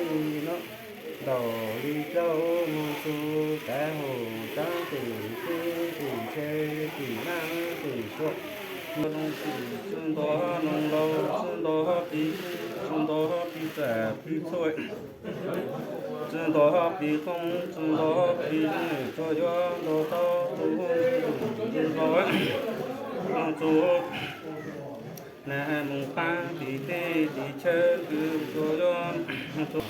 Ntaus li rau mus txug kav haum, taab tim teb tim chaw tim naj tim tsua, ntoo tim txwj nto, ntoo laus txwj nto, plig txwj nto, plig txam plig txhua, txwj nto plig qoob, txwj nto plig zeej, tsuas yuav nto tau tug nto, tug nto, tug nto. Nag moog qaab tim teb tim chaw kws tsuas yuav txug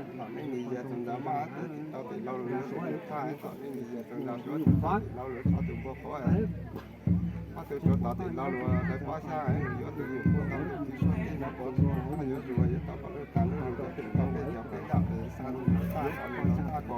Tom nej nws yog tug ntawd mas tau tim laug lug sub thaj, tom nej nws yog tug ntawd sub tau tim laug lug txhob tug npua qhuav. Ob tug sub tau tim laug lug hlawv pob sab, yuav tug nyuam qhuav tau tug tsis sub tij no pov txug, yuav zuag yuav tau pov lug tas lug lug tau peb cov peb yam peb sab tug thaj, tau lug tau thaj ko.